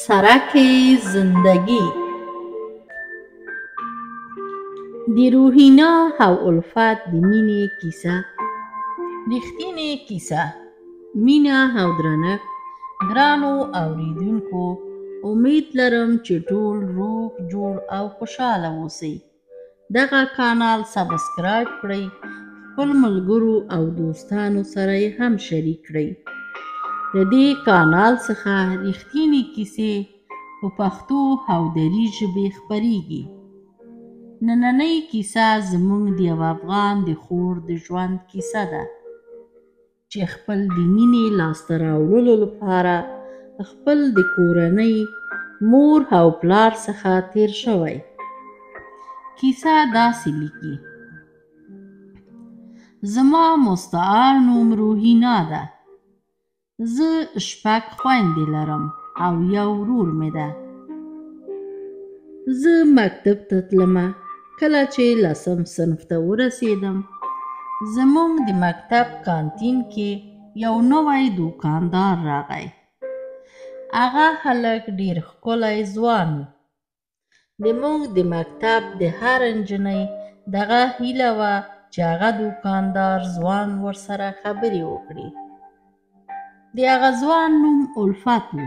سرک زندگی د روحینا او الفت د مینې کیسه، رښتینې کیسه. مینه او درنښت ګرانو اوریدونکو، امید لرم چې ټول روغ جوړ او خوشحاله اوسئ. دغه کانال سبسکرایب کړئ، خپل ملګرو او دوستانو سره یې هم شریک کړئ. له دې کانال څخه رښتینې کیسې په پښتو او دري ژبې خپریږي. نننۍ کیسه زموږ د یو افغان د خور د ژوند کیسه ده چې خپل د مینې لاسته راوړلو لپاره خپل د کورنۍ مور او پلار څخه تیر شوی. کیسه داسې لیکي: زما مستعار نوم روحینا ده. زه 6 خویندې لرم او یو ورور مې ده. زه مکتب ته تلمه. کله چې لسم صنف ته ورسېدم، زموږ د مکتب کانتین کې یو نوی دوکاندار راغی. هغه هلک ډېر ښکلی ځوان و. د موږ د مکتب د هر نجلۍ دغه هیله وه چې هغه دوکاندار ځوان ورسره خبرې وکړي. د هغه ځوان نوم الفت و.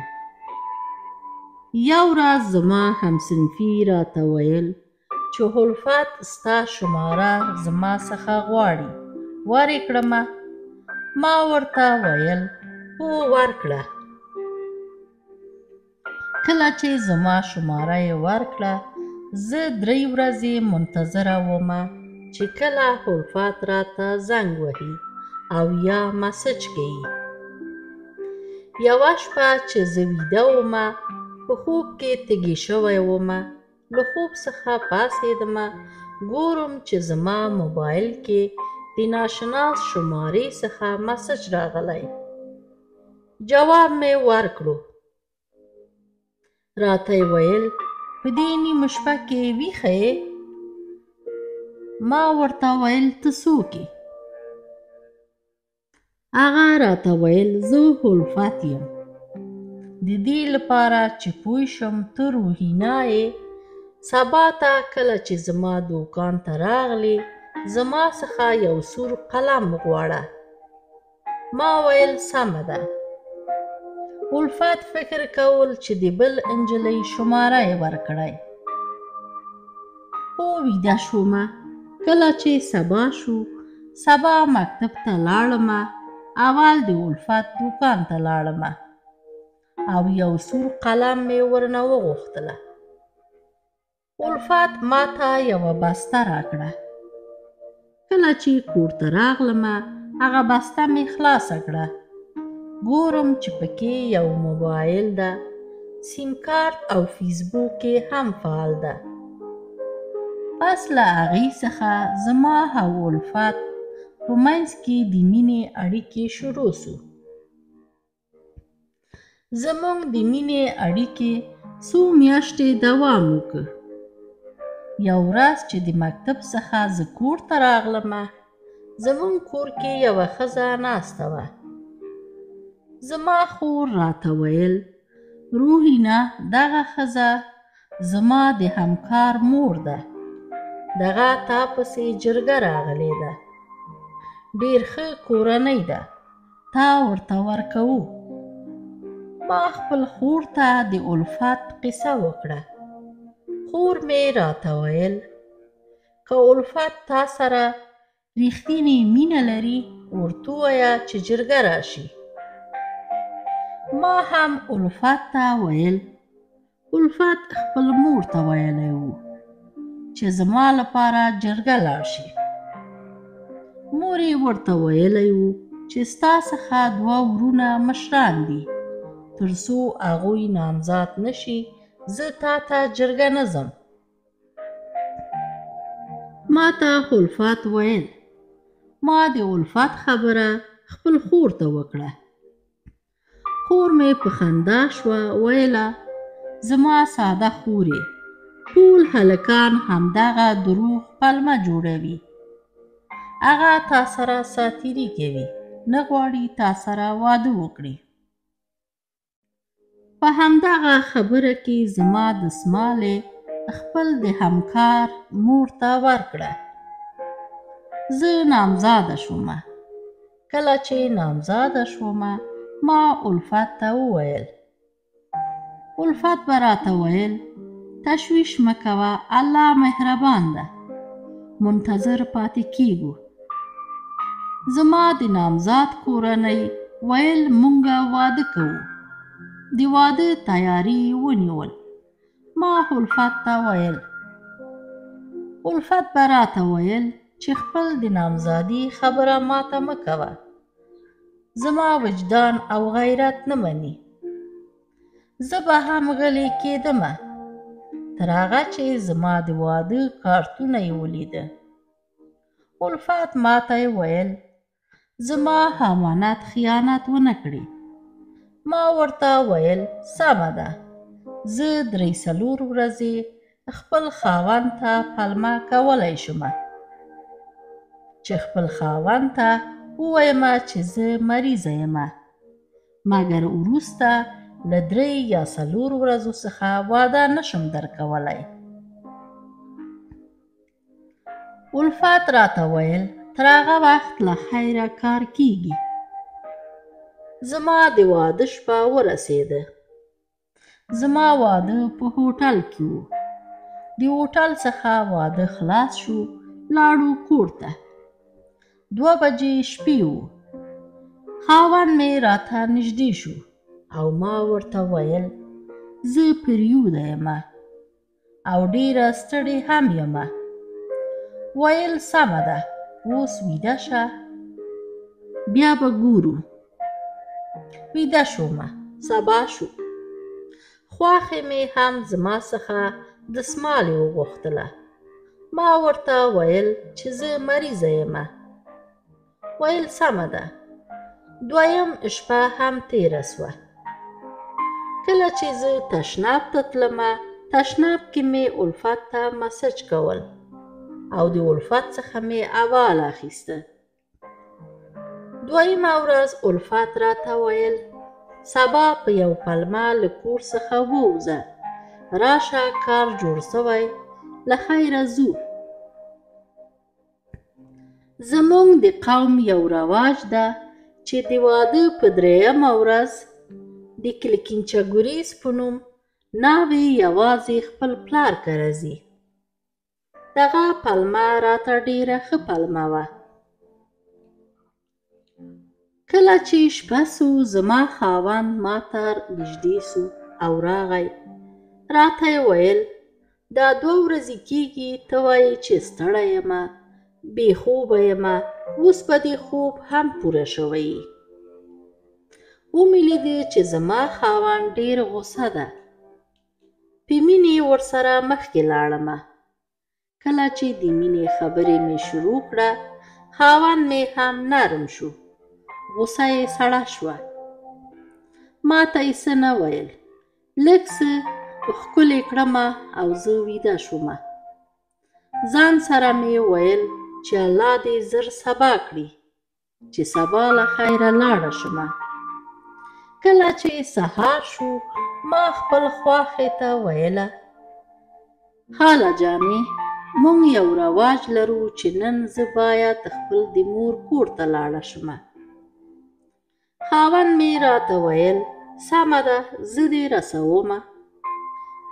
یو ورځ زما همصنفي راته ویل چې الفت ستا شماره زما څخه غواړي، ور یې کړمه؟ ما ورته ویل هو ورکړه. کله چې زما شماره یې ورکړه، زه 3 ورځې منتظره ومه چې کله الفت راته زنګ وهي او یا مسج کوي. یوه شپه چې زه ویده ومه، په خوب کې تږې شوی ومه. له خوب څخه پاڅېدمه، ګورم چې زما موبایل کې د ناشناس شمارې څخه مسج راغلی. جواب مې ورکړو. راته یې ویل په دې نیمه شپه کې ویښه یې؟ ما ورته ویل ته څوک یې؟ هغه راته ویل زه الفت یم. د دې لپاره چې پوه شم ته روحینا یې، سبا ته کله چې زما دوکان ته راغلې، زما څخه یو سور قلم وغواړه. ما ویل سمه ده. الفت فکر کول چې د بل نجلۍ شماره یې ورکړی. خو ویده شومه. کله چې سبا شو، سبا مکتب ته لاړمه. اول د الفت دوکان ته لاړمه او یو سور قلم مې ورنه وغوښتله. الفت ما ته یوه بسته راکړه. کله چې کور ته راغلمه، هغه بسته مې خلاصه کړه. ګورم چې پکې یو موبایل ده، سیم کارت او فیسبوک یې هم فعال ده. پس له هغې څخه زما او الفت په منځ کې د مینې اړیکې شروع سو. زموږ د مینې اړیکې څو میاشتې دوام وکړ. یو ورځ چې د مکتب څخه زه کور ته راغلمه، زموږ کور کې یوه ښځه ناسته وه. زما خور راته ویل روحینا، دغه ښځه زما د همکار مور ده، دغه تا پسې جرګه راغلې ده، ډېر ښه کورنۍ ده، تا ورته ورکوو. ما خپل خور ته د الفت قصه وکړه. خور مې راته ویل که الفت تا سره رښتینې مینه لري، ورته ووایه چې جرګه راشي. ما هم الفت ته ویل. الفت خپل مور ته ویلی و چې زما لپاره جرګه لاړ شي. مور یې ورته ویلی و چې ستا څخه 2 ورونه مشران دي، تر څو هغوی نامزاد نه شي، زه تا ته جرګه نه ځم. ما ته الفت ویل. ما د الفت خبره خپل خور ته وکړه. خور مې په خندا شوه، ویله زما ساده خورې، ټول هلکان همدغه دروغ پلمه جوړوي. هغه تا سره ساتیري کوي، نه غواړي تا سره واده وکړي. په همدغه خبره کې زما دستمال یې خپل د همکار مور ته ورکړه. زه نامزاده شومه. کله چې نامزاده شومه، ما الفت ته وویل. الفت به راته ویل، تشویش مه کوه، الله مهربان ده، منتظر پاتې کېږو. زما د نامزاد کورنۍ ویل مونږه واده کوو. د واده تیاري یې ونیول. ما الفت ته ویل. الفت به راته ویل چې خپل د نامزادي خبره ماته مه کوه، زما وجدان او غیرت نه مني. زه به هم غلې کېدمه، تر هغه چې زما د واده کارتونه یې ولیده. الفت ماته ویل، زما امانت خیانت ونه کړي. ما ورته ویل، سمه ده، زه 3-4 ورځې خپل خاوند ته پلمه کولی شمه، چې خپل خاوند ته ووایمه چې زه مریضه یمه، مګر وروسته له 3 یا 4 ورځو څخه واده نشم درکولی. الفت راته ویل، تر هغه وخت له خیره کار کېږي. زما د واده شپه ورسېده. زما واده په هوټل کې و. د هوټل څخه واده خلاص شو، لاړو کور ته. 2 بجې شپې و. خاوند مې راته نږدې شو او ما ورته ویل، زه پریوده یمه او ډېره ستړې هم یمه. ویل، سمه ده، اوس ویده شه، بیا به ګورو. ویده شومه. سبا شو. خواښې مې هم زما څخه دستمالې وغوښتله. ما ورته ویل چې زه مریضه یمه. ویل، سمه ده. دویم شپه هم تېره سوه. کله چې زه تشناب ته تلمه، تشناب کې مې الفت ته مسج کول او د الفت څخه مې احوال اخیسته. دویمه ورځ الفت راته ویل، سبا په یو پلمه له کور څخه ووځه، راشه کار جوړ سوی، له خیره ځو. زمونږ د قوم یو رواج ده چې د واده په 3مه ورځ د کلکینچه ګریز په نوم ناوې یوازې خپل پلار کره ځي. دغه پلمه راته ډېره ښه پلمه وه. کله چې شپه سو، زما خاوند ما ته نږدې سو او راغی. راته یې ویل، دا 2 ورځې کېږي ته وایې چې ستړی یمه، بې خوبه یمه، اوس به دې خوب هم پوره شوی وي. ومې لیده چې زما خاوند ډېر غوسه ده. په مینې ورسره مخکې لاړمه. کله چې د مینې خبرې مې شروع کړه، خاوند مې هم نرم شو، غوسه یې سړه شوه. ما ته یې څه نه ویل، لږ څه ښکلې کړمه او زه ویده شومه. ځان سره مې ویل چې الله دې زر سبا کړي، چې سبا له خیره لاړه شمه. کله چې سهار شو، ما خپل خواښې ته ویله، خاله جانې، مونږ یو رواج لرو چې نن زه باید خپل د مور کور ته لاړه شمه. خاوند مې راته ویل، سمه ده، زه دې رسومه.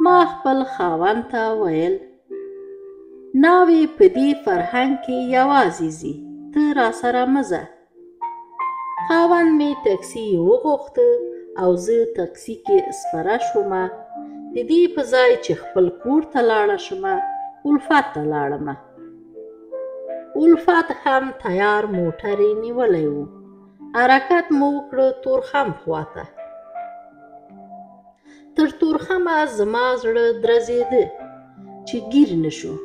ما خپل خاوند ته ویل، ناوې په دې فرهنګ کې یوازې ځي، ته راسره مه ځه. خاوند مې تکسي وغوښته او زه تکسي کې سپره شومه. د دې په ځای چې خپل کور ته لاړه شمه، الفت ته لاړمه. الفت هم تیار موټر یې نیولی و. حرکت مو وکړ تورخم خواته. تر تورخمه زما زړه درزېده چې ګیر نه شو.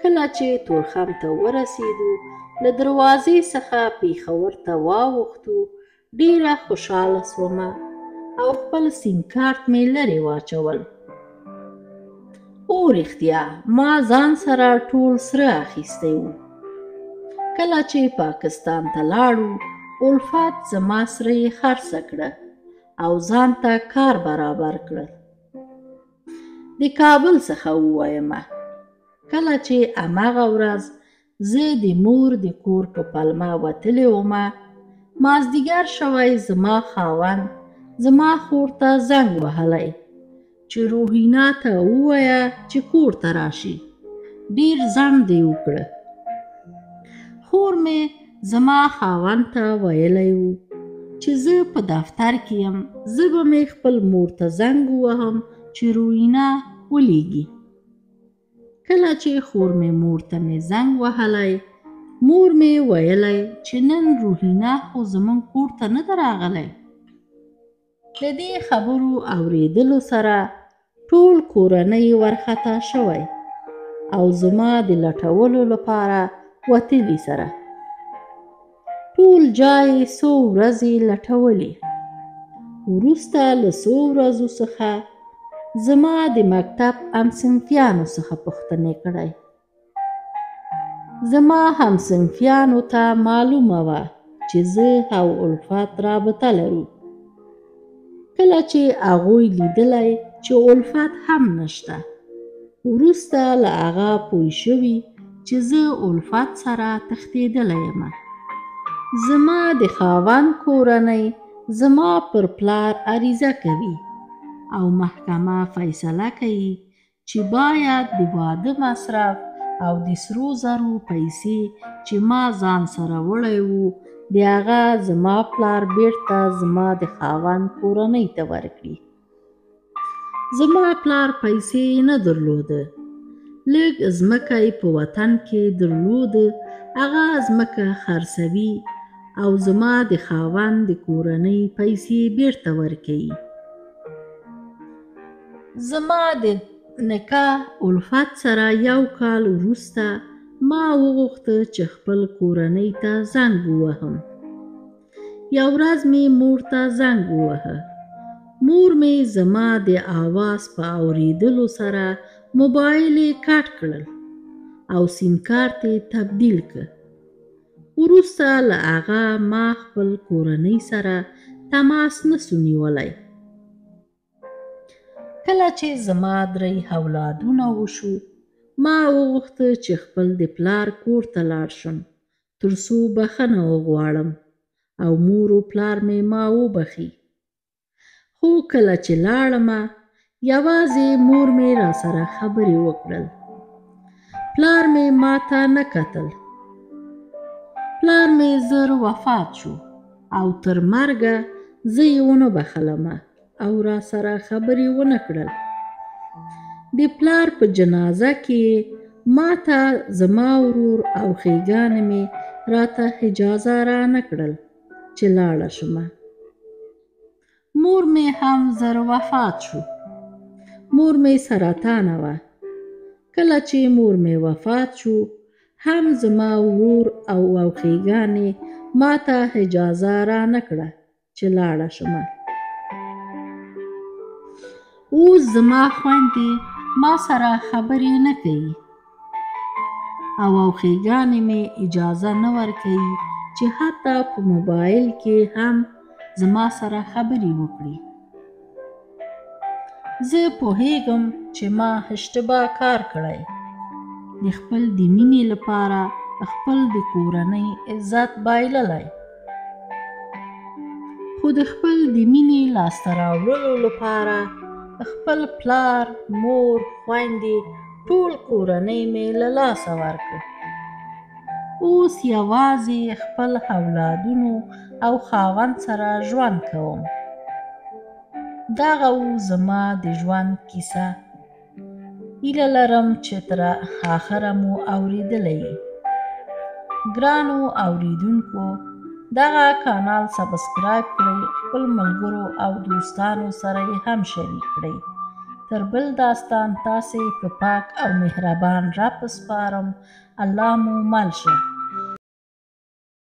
کله چې تورخم ته ورسېدو، له دروازې څخه پېښور ته واوښتو. ډېره خوشحاله سومه او خپل سیم کارت مې لرې واچول. او رښتیا ما ځان سره ټول سره اخیستی و. کله چې پاکستان ته لاړو، الفت زما سره یې خرڅه کړه او ځان ته کار برابر کړل. د کابل څخه ووایمه، کله چې هماغه ورځ زه د مور د کور په پلمه وتلې ومه، مازدیګر شوی زما خاوند زما خور ته زنګ وهلی چې روهینا ته ووایه چې کور ته راشي، ډېر ځنډ دې وکړه. خور مې زما خاوند ته ویلی و چې زه په دفتر کې یم، زه به مې خپل مور ته زنګ ووهم چې روهینا ولیږي. کله چې خور مې مور ته مې زنګ وهلی، مور مې ویلی چې نن روهینا خو زموږ کور ته نه ده راغلی. له دې خبرو اورېدلو سره ټول کورنۍ ورخطا شوی او زما د لټولو لپاره وتلي سره. ټول جای څو ورځې لټولې. وروسته له څو ورځو څخه زما د مکتب همصنفیانو څخه پوښتنې کړی. زما همصنفیانو ته معلومه وه چې زه او الفت رابطه لرو. کله چې هغوی لیدلی چې الفت هم نشته، وروسته له هغه پوه شوي چې زه الفت سره تښتېدلی یم. زما د خاوند کورنۍ زما پر پلار عریضه کوي او محکمه فیصله کوي چې باید د واده مصرف او د سرو زرو پیسې چې ما ځان سره وړی وو، د هغه زما پلار بیرته زما د خاوند کورنۍ ته ورکړي. زما پلار پیسې نه درلوده، لږ ځمکه یې په وطن کې درلوده، هغه ځمکه خرڅوي او زما د خاوند د کورنۍ پیسې بیرته ورکوي. زما د نکاح الفت سره یو کال وروسته ما وغوښته چې خپل کورنۍ ته زنګ ووهم. یو ورځ مې مور ته زنګ ووهه. مور مې زما د آواز په اورېدلو سره موبایل یې کټ کړل او سیم کارت یې تبدیل کړ. وروسته له هغه ما خپل کورنۍ سره تماس نسو نیولی. کله چې زما درې اولادونه وشو، ما وغوښته چې خپل د پلار کور ته لاړ شم تر څو بخښنه وغواړم او مور و پلار مې ما وبخښي. خو کله چې لاړمه، یوازې مور مې راسره خبرې وکړل. پلار مې ما ته نه کتل. پلار مې زر وفات شو او تر مرګه زه یې ونه بخښلمه او راسره خبرې ونه کړل. د پلار په جنازه کې ما ته زما ورور او خېګانې مې راته اجازه را نه کړل چې لاړه شمه. مور مې هم زر وفات شو. مور مې سرطانه وه. کله چې مور مې وفات شو، هم زما ورور او اوخېګانې ما ته اجازه را نه کړه چې لاړه شمه. اوس زما خویندې ما سره خبرې نه کوي او اوخېګانې مې اجازه نه ورکوي چې حتی په موبایل کې هم زما سره خبرې وکړي. زه پوهېږم چې ما اشتباه کار کړی. د خپل د مینې لپاره خپل د کورنۍ عزت بایللی، خو د خپل د مینې لاسته راوړلو لپاره خپل پلار، مور، خویندې، ټول کورنۍ مې له لاسه ورکړ. اوس یوازې خپل اولادونو او خاوند سره ژوند کوم. دغه و زما د ژوند کیسه. هیله لرم چې تر اخره مو اورېدلی وي. ګرانو اورېدونکو، دغه کانال subscribe کړئ، خپل ملګرو او دوستانو سره یې هم شریک کړئ. تر بل داستان تاسې په پاک او مهربان رب سپارم. الله مو مل شه.